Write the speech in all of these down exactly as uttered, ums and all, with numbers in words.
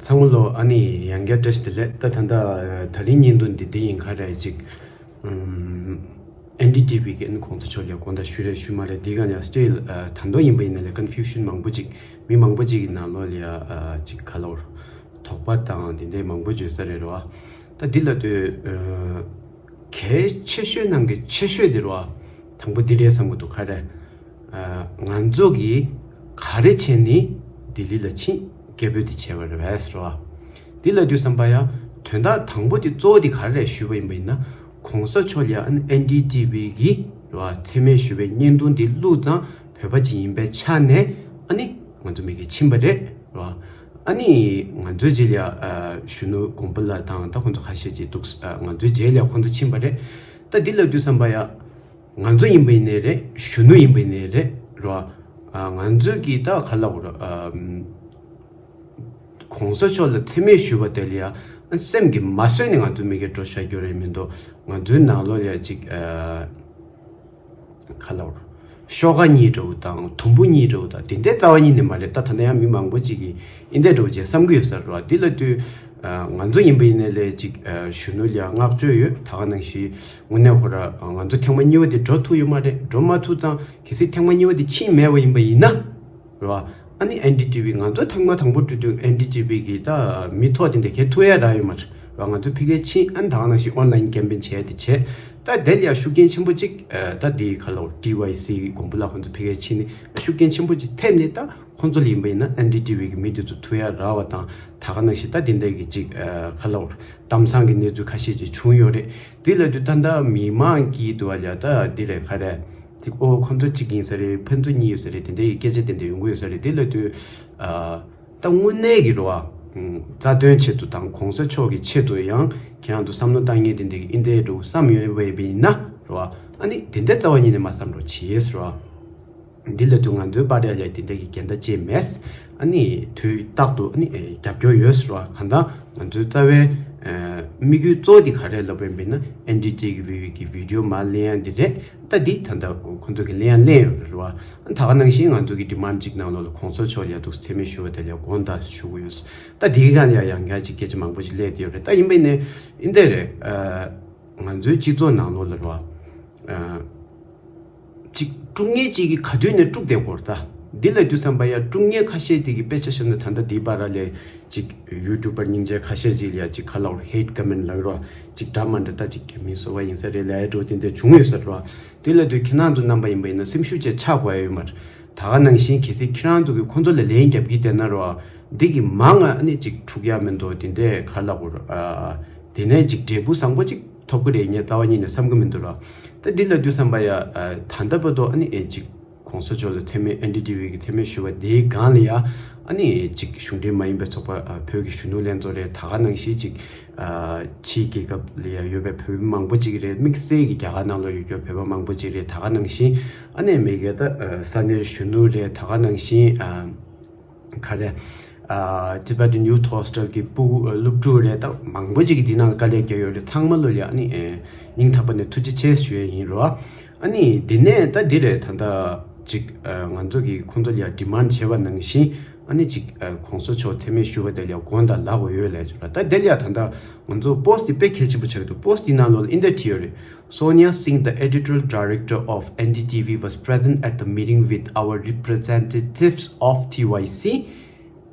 ཚང་མ་ལོ་ཨ་ནི་ཡང་བསྐྱར་བཀྲ་ཤིས་བདེ་ལེགས། ད་ད་ལྟ་ད་རིང་བརྙན་ཐུང་འདི་འདི་ཡིན་ག་རེ་ཅིག་ཨེན་ཌི་ཊི་ཝི་གི་ཨ་ནི་གོང་ས་མཆོག་ལ་དགོངས་དག་ཞུ་རེད་ཞུ་མ་རེད་འདི་ག་ཡང་སི་ཊིལ་ད་དུང་ཡིན་པ་ཡིན་ན་ལས་ཀོན་ཕིའུ་ཤན་མང་པོ་ཅིག་མི་མང་པོ་ཅིག་གི་ནང་ལོགས་ལ་ཡ་ཅིག་ག་ལབ་དགོས་རེད། དོགས་པ་དང་དེ་འདྲའི་མང་པོ་བརྗོད་ས་རེད་རོ། ད་འདི་ལ་ལྟོས། གལ་ཆེ་ཤོས་ནང་གི་ཆེ་ཤོས་དེ་རོ། དང་པོ་འདི་རེད་བསམ་གི་འདུག་ག་རེ། ང་ཚོ་གིས་ག་རེ་བྱས་ནས་ལྡི་ལི་ལ་ཕྱིན་སྐད་འབོད་དེ་བྱས་པ་རེད་བས་རོ། འདི་ལ་དུས་བསམ་པ་ཡ་དོན་དག་དང་པོ་དེ་གཙོ་བོ་དེ་ག་རེ་རེད་ཞུས་པ་ཡིན་པ་ཡིན་ན། གོང་ས་མཆོག་ལ་ཡ་ཨེན་ཌི་ཊི་ཝི་གིས་རོ་མཚན་སྨད་ཞུས་པའི་བརྙན་ཐུང་དེ་བླུགས་ཙང་བོད་པ་ཅིག་ཡིན་པའི་ཆ་ནས་ཨ་ནི་ང་ཚོ་མི་གིས་ཕྱིན་པ་རེད་རོ། ཨ་ནི་ང་ཚོའི་རྗེས་ལ་ཡ་གཞོན་ནུ་དགོན་པ་ལ་དང་ད་ཁོང་ཚོ་ཁ་ཤས་ཅིག་འདུག་ང་ཚོའི་རྗེས་ལ་ཡ་ཁོང་ཚོ་ཕྱིན་པ་རེད། ད་འདི་ལ་དུས་བསམ་པ་ཡ། ང་ཚོ་ཡིན་པ་ཡིན་ནའི་རེད། གཞོན་ནུ་ཡིན་པ་ཡིན་ནའི་རེད་རོ། ང་ཚོས་ཀྱིས་ད་ག་ལབ་དགོས་རེད། གོང་ས་མཆོག་ལ་མཚན་སྨད་ཞུས་པ་དེ་ལ་ཡ་སེམས་ཀྱིས་མ་བཟོད་ནས་ང་ཚོ་མི་སྒེར་འགྲོ་བཞག་རྒྱུ་རེད་མི་འདུག་ང་ཚོའི་ནང་ལོགས་ལ་ཡ་ཅིག་ག་ལབ་དགོས་རེད། ཤོག་ཁ་གཉིས་འདྲ་བོ་དང་དུམ་བུ་གཉིས་འདྲ་བོ་དང་དེ་འདྲའི་རྩ་བ་ཉིད་ནས་མ་རེད། ད་ད་ལྟ་ཡང་མི་མང་པོ་ཅིག་གིས་ཨིན་དེ་འདྲ་བོ་བྱས་བསམ་གྱི་ཡོད་ས་རེད་བ། འདི་ལ་ལྟོས། ང་ཚོ་ཡིན་པ་ཡིན་ནའི་ལས་ཅིག་གཞོན་ནུ་ལ་ཡ་བསྔགས་བརྗོད་ཡོད། ད་ག་ནང་བཞིན་དངོས་གནས་ཁོ་ར་ང་ཚོ་ཐེངས་མ་གཉིས་པ་དེ་འགྲོ་ཐུབ་ཡོད་མ་རེད། འགྲོ་མ་ཐུབ་ཙང་གལ་སྲིད་ཐེངས་མ་གཉིས་པ་དེ་ཕྱིན་མེད་པ་ཡིན་པ་ཡིན་ན་རེད་བ། ཨ་ནི་ཨེན་ཌི་ཊི་ཝི་ང་ཚོ་ཐེངས་མ་དང་པོ་འགྲོ་དུས་ཨེན་ཌི་ཊི་ཝི་གི་ད་མི་ཐོག་དེ་འདྲ་གས་ཐུག་ཡ་རག་ཡོད་མ་རེད་བ། ང་ཚོ་ཕ་གིར་ཕྱིན་ཨ་ནི་ད་ག་ནང་བཞིན་ཨོན་ལན་ཀེམ་པེན་བྱས་དེ་བྱས། ད་དེ་ལ་ཡ་ཤུགས་རྐྱེན་ཆེན་པོ་གཅིག་ད་དེ་ག་ལབ་དགོས་རེད། ཊི་ཝའི་སི་གི་དགོན་པ་ལ་ཁོང་ཚོ་ཕ་གིར་ཕྱིན་ནས་ཤུགས་རྐྱེན་ཆེན་པོ་གཅིག་ཐེབས་ནས་ད། ཁོང་ཚོ་ལ་ཡིན་པ་ཡིན་ན་ཨེན་ཌི་ཊི་ཝི་གི་མི་དེ་ཚོ་ཐུག་ཡ་རག་པ་དང་ད་ག་ནང་བཞིན་ད་དེ་འདྲ་གི་ཅིག་ག་ལབ་དགོས་རེད། གཏམ་བཟང་གི་གནས་ཚུལ་ཁ་ཤས་ཅིག་བྱུང་ཡོད་རེད། དེ་ལ་དུས་ད་ལྟ་མི་མང་གིས་དུ་བ་ལ་ད་འདི་རེད་ག་རེད། ཅིག་ཨོ་ཁོང་ཚོ་གཅིག་ཡིན་ས་རེད། ཕན་ཚུན་གཉིས་ཡོད་ས་རེད། དེ་འདྲ་གི་སྐད་ཆ་དེ་འདྲ་ཡོང་གི་ཡོད་ས་རེད། དེ་ལ་དུས་ད་དངོས་གནས་ཀྱི་རེད་བ། རྩ་དོན་ཆེད་དུ་དང་གོང་ས་མཆོག་གི་ཆེད་དུ་ཡང་ཁྱེད་རང་ཚོ་བསམ་བློ་བཏང་མཁན་དེ་འདྲ་གི་ཨིན་དེ་འགྲོ་བསམ་ཡོད་པ་ཡིན་ན་རེད་བ། ཨ་ནི་དེ་འདྲ་རྩ་བ་ཉིད་ནས་མ་བསམ་རོགས་བྱེད་རེད་བ། འདི་ལ་དུས་ང་ཚོའི་པར་ཡ་ལས་དེ་འདྲ་གི་འགལ་ཟླ་ཅིག་མེད། ཨ་ནི་དུས་རྟག་ཏུ་ཨ་ནི་ཨེ་རྒྱབ་སྐྱོར་ཡོད་ཟེར་བ་གང་ལྟར་ང་ཚོའི་རྩ་བའི་ཨེ་དམིགས་ཡུལ་གཙོ་བོ་དེ་ག་རེ་ལབ་པ་ཡིན་པས་ན་ཨེན་ཌི་ཊི་ཝི་གི་བི་ཌི་ཡོ་མར་ལེན་ཡ་འདི་རེད། ད་འདི་ད་ལྟ་ཁོང་ཚོ་གི་ལེན་ཡ་ལེན་ཡོད་རེད་བ། ད་ག་ནང་བཞིན་ང་ཚོ་གི་ཌི་མཱན་ཌི་གཅིག་ནང་ལོགས་ལ་གོང་ས་མཆོག་ལ་འདུག་མཚན་སྨད་ཞུ་བ་དེ་ལ་དགོངས་དག་ཞུ་གི་ཡོད། ད་འདི་གི་སྒང་ལ་ཡ་ཡང་བསྐྱར་ཅིག་སྐད་ཆ་མང་པོ་ཞིག་སླེབས་བསྡད་ཡོད་རེད། ད་ཡིན་པས་ནས་ཨིན་དེ་རེད། ཨ་ང་ཚོའི་སྤྱི་ཚོགས་ནང་ལོགས་ལ་རེད་བ། ཅིག་དཀྲུག་མཁན་ཅིག་གིས་ག་དུས་ནས་དཀྲུག་བསྡད་ཀྱི་ཡོད་རེད། ད་འདི་ལ་དུས་བསམ་པ་ཡ་དཀྲུག་མཁན་ཁ་ཤས་དེ་གི་དཔེ་ཆ་བཞག་ན་ད་ལྟ་འདིའི་བར་ལ་ཅིག་ཡུ་ཊུབ་པར་སྙིང་རྗེ་ཁ་ཤས་ཅིག་ལ་ཡ་ཅིག་ག་ལབ་དགོས་རེད། ཧེ་ཊི་ཀོ་མེན་ཊི་ལབ་ཀྱི་རེད་བ། ཅིག་འདྲ་མ་འདྲ་ད་ཅིག་རྒྱ་མིའི་སོ་པ་ཡིན་ས་རེད་ལབ་ཡ་འདྲ་བོ་དེ་འདྲ་བྱུང་ཡོད་ས་རེད་བ། དེ་ལ་དུས་ཁྱེད་རང་ཚོ་རྣམ་པ་ཡིན་པ་ཡིན་ན་སེམས་ཤུགས་ཅིག་ཆག་དགོས་ཡ་ཡོད་མ་རེད། ད་ག་ནང་བཞིན་གལ་སྲིད་ཁྱེད་རང་ཚོ་གིས་ཁོང་ཚོ་ལ་ལན་རྒྱབ་ཀྱི་བསྡད་ན་རེད་བ། འདི་གི་མང་ང་ཨ་ནི་ཅིག་དཀྲུག་ཡ་མི་འདུག་དེ་འདྲས་ག་ལབ་དགོས་རེད། ཨ་དེ་ནས་ཅིག་འབྲས་བུ་བཟང་པོ་ཅིག་ཐོབ་ཀྱི་རེད་ངས་རྩ་བ་ཉིད་ནས་བསམ་གྱི་མི་འདུག་ར། ད་འདི་ལ་དུས་བསམ་པ་ཡ། ཨ་ད་ལྟ་བར་དུ་ཨ་ནི་ཨེ་ཅིག་གོང་ས་མཆོག་ལ་མཚན་སྨད་ཨེན་ཌི་ཊི་ཝི་གི་མཚན་སྨད་ཞུ་བ་དེའི་སྒང་ལ་ཡ། ཨ་ནི་ཅིག་གཞུང་འབྲེལ་མ་ཡིན་པའི་ཚོགས་པ་ཨ་བོད་ཀྱི་གཞོན་ནུ་ལྷན་ཚོགས་རེད། ད་ག་ནང་བཞིན་ཅིག་ཨ་ཕྱིའི་རྒྱལ་ཁབ་ལ་ཡ་ཡོད་པའི་བོད་མི་མང་པོ་ཅིག་རེད། དམིགས་བསལ་གྱི་རྒྱ་གར་ནང་ལ་ཡོད་རྒྱུ་བོད་པ་མང་པོ་ཅིག་རེད། ད་ག་ནང་བཞིན་ཨ་ནི་མི་སྒེར་ད་ཨ་ས་གནས་གཞོན་ནུ་རེད། ད་ག་ནང་བཞིན་ཨ། ག་རེ། ཨ་Tibetan Youth Hostel གི་སློབ་ཕྲུག་རེད། ད་མང་པོ་ཅིག་གིས་འདི་ནང་དཀའ་ལས་བརྒྱབ་ཡོད་རེད། ཚང་མ་ལོ་ལ་ཨ་ནི་ཨེ་སྙིང་ཐག་པ་ནས་ཐུགས་རྗེ་ཆེ་ཞུ་ཡས་ཡིན་རོ། ཨ་ནི་འདི་ནས་ད་འདི་རེད། ད་ལྟ་ཅིག་ཨ་ང་ཚོ་གིས་ཁོང་ཚོ་ལ་ཌི་མཱན་ཌི་བྱས་པ་ནང་བཞིན་ཨ་ནི་ཅིག་ཨ་གོང་ས་མཆོག་མཚན་སྨད་ཞུ་བ་དེ་ལ་དགོངས་དག་ལབ་དགོས་ཡོད་ལབ་ཅིག་ར། ད་དེ་ལ་ད་ལྟ་ང་ཚོ་པོ་སི་ཊི་དེ་དཔེ་གལ་ཆེན་པོ་ཆགས་འདུག་པོ་སི་ཊི་དེའི་ནང་ལོགས་ལ་འདི་འདྲ་བྲིས་ཡོད་རེད། Sonia Singh, the editorial director of N D T V, was present at the meeting with our representatives of T Y C,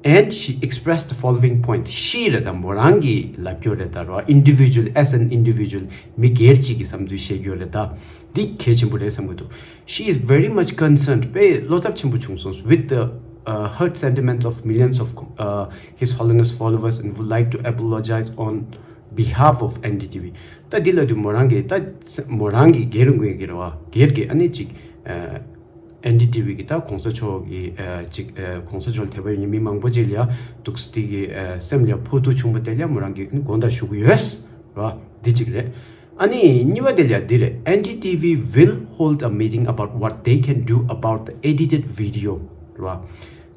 and she expressed the following point. She རེད་ད། མོ་རང་གིས་ལབ་རྒྱུ་རེད་ད་རོ། Individual, as an individual, མི་སྒེར་གཅིག་གི་བསམ་ཚུལ་བཤད་རྒྱུ་རེད་ད། འདི་གལ་ཆེན་པོ་རེད་བསམ་གྱི་འདུག She is very much concerned, དཔེ་བློ་འཚབ་ཆེན་པོ་བྱུང་སོང་། With the uh, hurt sentiments of millions of uh, His Holiness followers, and would like to apologize on behalf of N D T V. ད་འདི་ལ་དུས་མོ་རང་གིས་ད་མོ་རང་གིས་སྒེར་དགོས་ཀྱི་རེད་བ། སྒེར་གྱི་ཨ་ནི་ཅིག་ཨ་ཨེན་ཌི་ཊི་ཝི་གི་ད་གོང་ས་མཆོག་གི་ཨ་ཅིག་ཨ་གོང་ས་མཆོག་ལ་དད་པ་ཡོད་མཁན་མི་མང་པོ་ཅིག་ལ་ཡ་འདུག་སེ་དེ་གི་ཨ་སེམས་ལ་ཕོག་ཐུག་བྱུང་བ་དེ་ལ་ཡ་མོ་རང་གིས་དགོངས་དག་ཞུ་གི་ཡོད་རེད་བ། འདི་གཅིག་རེད། ཨ་ནི་གཉིས་པ་དེ་ལ་ཡ་འདི་རེད། N D T V will hold a meeting about what they can do about the edited video རེད་བ།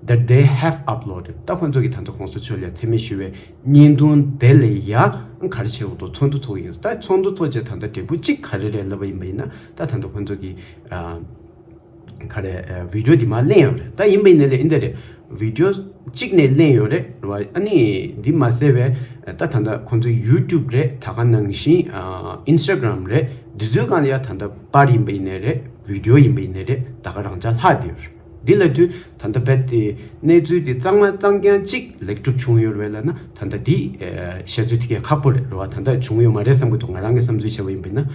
That they have uploaded. ད་ཁོང་ཚོ་གིས་ད་ལྟ་གོང་ས་མཆོག་ལ་མཚན་སྨད་ཞུ་བའི་བརྙན་ཐུང་དེ་ལ་ཡ་ག་རེ་བྱེད་དགོས་འདུག་ཚོགས་འདུ་ཚོགས་ཡིན། ད་ཚོགས་འདུ་ཚོགས་བྱས་ད་ལྟ་འབྲས་བུ་གཅིག་ག་རེ་རེད་ལབ་པ་ཡིན་པ་ཡིན་ན། ད་ད་ལྟ་ཁོང་ཚོ་གིས་ཨ་ག་རེ་ཨ་བི་ཌི་ཡོ་འདི་མར་ལེན་ཡོད་རེད། ད་ཡིན་པ་ཡིན་ན་ལས་འདི་འདྲ་རེད། བི་ཌི་ཡོ་གཅིག་ནས་ལེན་ཡོད་རེད་རེད་བ། ཨ་ནི་འདི་མ་ཟད་པའི་ད་ད་ལྟ་ཁོང་ཚོའི་ཡུ་ཊུབ་རེད། ད་ག་ནང་བཞིན་ཨིན་སི་ཊ་གྷ་རམ་རེད། འདི་ཚོའི་སྒང་ལ་ཡ་ད་ལྟ་པར་ཡིན་པ་ཡིན་ནའི་རེད། བི་ཌི་ཡོ་ཡིན་པ་ཡིན་ནའི་རེད། ད་ག་རང་འཇགས་ལྷག་བསྡད་ཡོད་རེད། འདི་ལབ་དུས་ད་ལྟ་རྦད་དེ་གནས་ཚུལ་དེ་གཙང་མ་གཙང་རྐྱང་གཅིག་ལེགས་གྲུབ་བྱུང་ཡོད་རེད་ལབ་ན། ད་ལྟ་འདི་བཤད་ཚུལ་དེ་གས་ཁག་པོ་རེད་རེད་བ། ད་ལྟ་བྱུང་ཡོད་མ་རེད་བསམ་གྱི་འདུག་ང་རང་གི་བསམ་ཚུལ་བྱས་པ་ཡིན་པ་ཡིན་ན།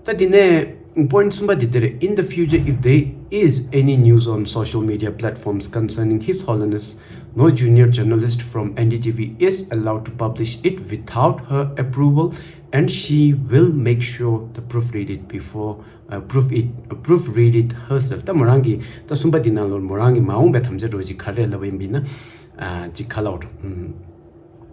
ད་དེ་ནས་པོ་ཡིན་ཊི་གསུམ་པ་དེ་དེ་རེད། In the future, if there is any news on social media platforms concerning His Holiness, no junior journalist from N D T V is allowed to publish it without her approval, and she will make sure to proofread it before, uh, proof it, uh, proofread it herself. ད་མོ་རང་གི་ད་གསུམ་པ་དེ་ནང་ལོགས་མོ་རང་གི་མ་འོངས་པའི་དམ་བཅའ་འདྲ་བོ་ཅིག་ག་རེ་ལབ་པ་ཡིན་པ་ཡིན་ན། ཅིག་ག་ལབ་དགོས་རེད།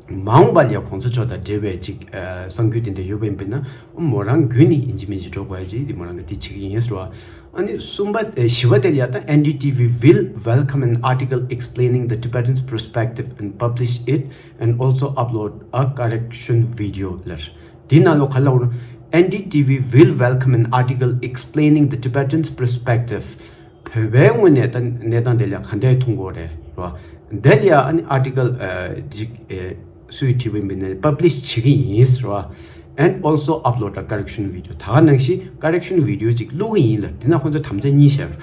མ་འོངས་པ་ལ་ཡ་གོང་ས་མཆོག་དང་འབྲེལ་བའི་ཅིག་གསར་འགྱུར་དེ་འདྲ་ཡོད་པ་ཡིན་པ་ཡིན་ན། མོ་རང་བརྒྱུད་ནས་ཡིན་གཅིག་མིན་གཅིག་འགྲོ་དགོས་ཡ་ཅིག་དེ་མོ་རང་གིས་དེ་བྱེད་ཀྱི་ཡིན་ཟེར་བ། ཨ་ནི་གསུམ་པ་ཨེ་བཞི་པ་དེ་ལ་ཡ་ད། N D T V will welcome an article explaining the Tibetan's perspective and publish it, and also upload a correction video ལབ། དེ་ནང་ལོགས་ག་ལབ་དགོས་རེད། N D T V will welcome an article explaining the Tibetan's perspective. བོད་པའི་ངོས་ནས་ད་གནས་སྟངས་དེ་ལ་ག་འདྲས་མཐོང་གི་ཡོད་རེད་རེད་བ། དེ་ལ་ཡ་ཨ་ནི་ཨར་ཊི་ཀལ་ཅིག་སུས་བྲིས་པ་ཡིན་པ་ཡིན་ན་པབ་ལི་ཤི་བྱེད་ཀྱི་ཡིན་ཟེར་བ། And also upload a correction video. ད་ག་ནང་བཞིན་ཀ་རེག་ཤན་བི་ཌི་ཡོ་ཅིག་བླུག་གི་ཡིན་ལབ། དེ་ན་ཁོང་ཚོ་དམ་བཅའ་གཉིས་བཞག་ཡོད་རེད།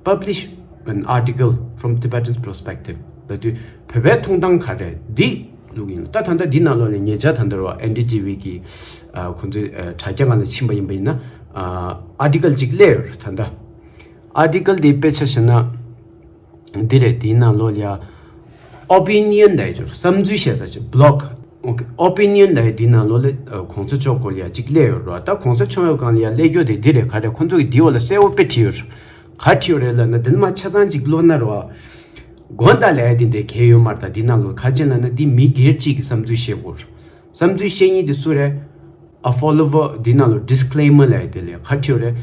Publish an article from Tibetan's perspective. ལབ་དུས་བོད་པའི་མཐོང་སྟངས་ག་རེ་འདི་བླུག་གི་ཡིན་ལབ། ད་ད་ལྟ་འདི་ནང་ལོགས་ནས་ཉེ་ཆར་ད་ལྟ་རེད་བ། N D T V གི་ཁོང་ཚོའི་དྲ་རྒྱ་སྒང་ལ་ཕྱིན་པ་ཡིན་པ་ཡིན་ན། ཨར་ཊི་ཀལ་ཅིག་སླེབས་ཡོད་རེད་ད་ལྟ། ཨར་ཊི་ཀལ་དེ་དཔེ་ཆ་བཞག་ན། འདི་རེད། དེའི་ནང་ལོགས་ལ་ཡ་ཨོ་པི་ནི་ཡན་ལབ་ཡ་ཅིག་ཡོད་རེད། བསམ་ཚུལ་བཤད་ས་ཅིག་བི་ལོག་ཨོ་པི་ནི་ཡན་ལབ་ཡ་དེའི་ནང་ལོགས་ལ་གོང་ས་མཆོག་སྐོར་ལ་ཡ་ཅིག་སླེབས་ཡོད་རེད་བ། ད་གོང་ས་མཆོག་ཡོད་སྒང་ལ་ཡ་སླེབས་རྒྱུ་དེ་འདི་རེད། ག་རེ་ཁོང་ཚོ་གིས་འདིའི་འོག་ལ་གསལ་པོ་དཔེ་བྲིས་ཡོད་རེད། ག་བྲིས་ཡོད་རེད་ལབ་ན། འདི་ནས་མར་ཆ་ཚང་ཅིག་ཀློག་ན་རེད་བ། དགོངས་དག་ལབ་ཡ་དེ་འདྲ་གང་ཡང་ཡོད་མ་རེད། ད་འདི་ནང་ལོགས་ག་རེ་བྱས་ལབ་ན། འདི་མི་སྒེར་གཅིག་གི་བསམ་ཚུལ་བཤད་དགོས་རེད། བསམ་ཚུལ་བཤད་མཁན་དེ་སུ་རེད། A follower. འདི་ནང་ལོགས་disclaimer ལབ་ཡ་དེ་ལ་ག་བྲིས་ཡོད་རེད།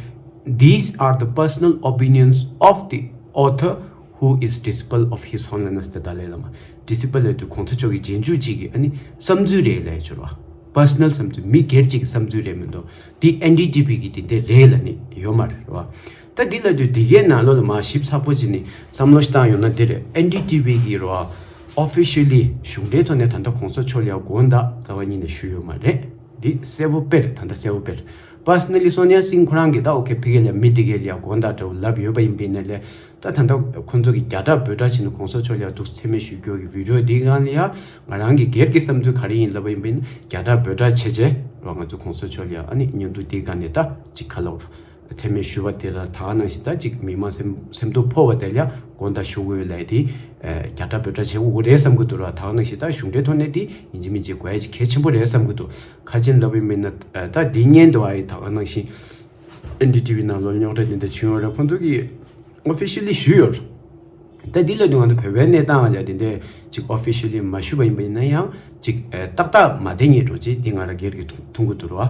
These are the personal opinions of the author, who is disciple of His Holiness the Dalai Lama. Disciple ལབ་དུས་གོང་ས་མཆོག་གི་རྗེས་འཇུག་ཅིག་གི་ཨ་ནི་བསམ་ཚུལ་རེད་ལབ་ཡ་ཅིག་ཡོད་རེད་བ། པར་སོ་ནལ་བསམ་ཚུལ། མི་སྒེར་གཅིག་གི་བསམ་ཚུལ་རེད་མི་འདུག་འདི་N D T V གི་དེ་འདྲ་རེད་ལབ་ནི་ཡོད་མ་རེད་བ། ད་འདི་ལབ་དུས་འདི་གའི་ནང་ལོགས་ལ་མར་ཞིབ་ཚགས་པོ་བྱས་ནས་བསམ་བློ་ཞིག་བཏང་ཡོང་ན་འདི་རེད། N D T V གི་རེད་བ། Officially གཞུང་འབྲེལ་ཐོག་ནས་ད་ལྟ་གོང་ས་མཆོག་ལ་ཡ་དགོངས་དག་རྩ་བ་ཉིད་ནས་ཞུས་ཡོད་མ་རེད། འདི་གསལ་པོ་དཔེ་རེད། ད་ལྟ་གསལ་པོ་དཔེ་རེད། Personally སོ་ནི་ཡ་སིང་ཁོ་རང་གིས་ད་ཨོ་ཁེ་ཕ་གི་ལ་མི་དེ་གའི་ལ་ཡ་དགོངས་དག་འདྲ་བོ་ལབ་ཡོད་པ་ཡིན་པ་ཡིན་ནའི་ལས། ད་ད་ལྟ་ཁོང་ཚོ་གིས་རྒྱ་གྲགས་འབོད་སྒྲ་བྱས་ནས་གོང་ས་མཆོག་ལ་ཡ་འདུག་མཚན་སྨད་ཞུ་རྒྱུ་གི་བི་ཌི་ཡོ་འདིའི་སྒང་ལ་ཡ་ང་རང་གི་སྒེར་གྱི་བསམ་ཚུལ་ག་རེ་ཡིན་ལབ་པ་ཡིན་པ་ཡིན་ན། རྒྱ་གྲགས་འབོད་སྒྲ་བྱས་བྱས་རོགས་ང་ཚོ་གོང་ས་མཆོག་ལ་ཡ་ཨ་ནི་བརྙན་ཐུང་འདིའི་སྒང་ནས་ད་ཅིག་ག་ལབ་རོགས། མཚན་སྨད་ཞུ་བ་དེ་ལ་ད་ག་ནང་བཞིན་ད་ཅིག་མི་མང་སེམས་སེམས་སྡུག་ཕོག་པ་དེ་ལ་ཡ་དགོངས་དག་ཞུ་དགོས་ལབ་དེ། རྒྱ་གྲགས་འབོད་སྒྲ་བྱེད་དགོས་རེད་བསམ་གྱི་འདུག་ར། ད་ག་ནང་བཞིན་ད་གཞུང་འབྲེལ་ཐོག་ནས་དེ་ཡིན་གཅིག་མིན་གཅིག་དགོས་ཡ་ཅིག་གལ་ཆེན་པོ་རེད་བསམ་གྱི་འདུག་ག་ཅི་ལབ་པ་ཡིན་ན། ད་འདི་བརྙན་དུ་བ་ཡི་ད་ག་ནང་བཞིན་N D T V ནང་ལོགས་རྙོག་དྲ་དེ་འདྲ་བྱུང་ཡོད་རེད། ཁོང་ཚོ་གིས་officially ཞུས་ཡོད་རེད། ད་འདི་ལ་དུས་ང་ཚོ་བོད་པའི་གནས་སྟངས་ལ་དེ་འདྲས་ཅིག་officially མ་ཞུས་པ་ཡིན་པ་ཡིན་ན་ཡང་ཅིག་ཨེ་ཏག་ཏག་མ་བསྡད་ཉེ་འགྲོ་ཅིག་འདི་ང་རང་སྒེར་གྱི་མཐོང་མཐོང་གི་འདུག་ར།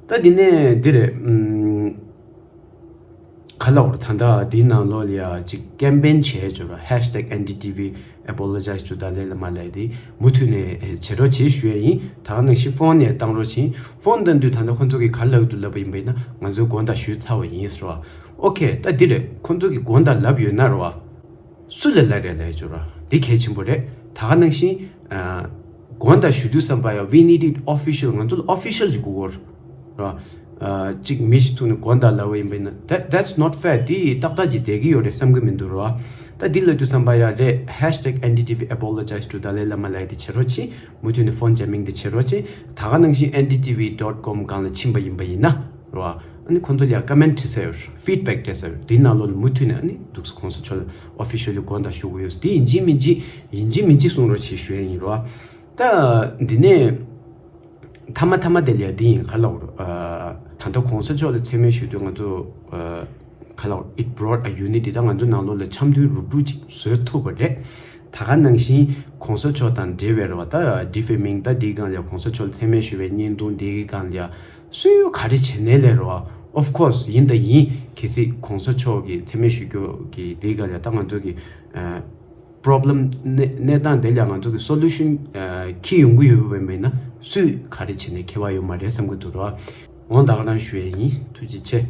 ད་འདི་ནས་འདི་རེད། ཨུམ། ག་ལབ་དགོས་རེད། ད་ལྟ་འདིའི་ནང་ལོགས་ལ་ཡ་ཅིག་ཀེམ་པེན་བྱས་ཡོད་ར། Hashtag N D T V apologize to Dalai Lama ལབ་དེ་མུ་མཐུད་ནས་བྱེད་རོགས་བྱེད་ཞུ་ཡ་ཡིན། ད་ག་ནང་བཞིན་ཕོན་ནས་བཏང་རོགས་བྱེད། ཕོན་བཏང་དུས་ད་ལྟ་ཁོང་ཚོ་གིས་ག་རེ་ལབ་འདུག་ལབ་པ་ཡིན་པ་ཡིན་ན། ང་ཚོས་དགོངས་དག་ཞུས་ཚར་བ་ཡིན་ཟེར་བ། ཨོ་ཁེ། ད་འདི་རེད། ཁོང་ཚོ་གིས་དགོངས་དག་ལབ་ཡོད་ན་རེད་བ། སུ་ལ་ལབ་རེད་ལབ་ཡ་ཅིག་ཡོད་ར། འདི་གལ་ཆེན་པོ་རེད། ད་ག་ནང་བཞིན་ཨ་དགོངས་དག་ཞུ་དུས་ཙམ་པ་ཡ། We need it official. ང་ཚོ་ལ་official ཅིག་དགོས་ར། ཨ་ཅིག་མི་ཞིག་ཐུག་ནས་དགོངས་དག་ལབ་པ་ཡིན་པ་ཡིན་ན། That, that's not fair. འདི་ཏག་ཏག་ཅིག་བསྡད་ཀྱི་ཡོད་རེད་བསམ་གྱི་མི་འདུག་ར། ད་འདི་ལབ་དུས་ཙམ་པ་ཡ་རེད། Hashtag N D T V apologize to Dalai Lama ལབ་དེ་བྱེད་རོགས་བྱེད། མུ་མཐུད་ནས་ཕོན་རྒྱག་མིང་དེ་བྱེད་རོགས་བྱེད། ད་ག་ནང་བཞིན་N D T V dot com སྒང་ལ་ཕྱིན་པ་ཡིན་པ་ཡིན་ན་རེད་བ། ཨ་ནི་ཁོང་ཚོ་ལ་ཡ་ཀོ་མེན་བྲིས་ས་ཡོད། ཕིཌ་བེག་སྤྲད་ས་ཡོད། འདི་ནང་ལོགས་ལ་མུ་མཐུད་ནས་ཨ་ནི་འདུག་སེ་གོང་ས་མཆོག་ལ་officially་དགོངས་དག་ཞུ་དགོས་ཡོད། འདི་ཡིན་གཅིག་མིན་གཅིག་ཡིན་གཅིག་མིན་གཅིག་གསུང་རོགས་བྱེད་ཞུ་ཡ་ཡིན་རེད་བ། ད་འདི་ནས་མཐའ་མ་མཐའ་མ་དེ་ལ་ཡ་འདི་ཡིན། ག་ལབ་དགོས་རེད། ད་ལྟ་གོང་ས་མཆོག་ལ་མཚན་སྨད་ཞུ་དུས་ང་ཚོ་ག་ལབ་དགོས་རེད། It brought a unity. ད་ང་ཚོ་ནང་ལོགས་ལ་འཆམ་མཐུན་རུབ་རུབ་ཅིག་བཟོས་ཐུབ་པ་རེད། ད་ག་ནང་བཞིན་གོང་ས་མཆོག་དང་འབྲེལ་བའི་རེད་བ། ད་ཌི་ཕེ་མིང་། ད་འདིའི་སྒང་ལ་ཡ་གོང་ས་མཆོག་ལ་མཚན་སྨད་ཞུ་བའི་བརྙན་ཐུང་འདིའི་སྒང་ལ་ཡ་སུས་ག་རེ་བྱས་ནའི་ལས་རེད་བ། Of course ཡིན་དང་ཡིན། གལ་སྲིད་གོང་ས་མཆོག་གི་མཚན་སྨད་ཞུ་རྒྱུ་གི་འདིའི་སྒང་ལ་ཡ་ད་ང་ཚོ་གི་ཨ་པོ་རོབ་ལེམ་གནས་གནས་སྟངས་དེ་ལ་ང་ཚོ་གི་སོ་ལུ་ཤན་ཨ་འཁྱེར་ཡོང་གི་ཡོད་པ་མིན་ན། སུས་ག་རེ་བྱས་ནའི་ཁྱད་པར་ཡོད་མ་རེད་བསམ་གྱི་འདུག་ར། འོ་ད་ག་རང་ཞུ་ཡ་ཡིན། ཐུགས་རྗེ་ཆེ།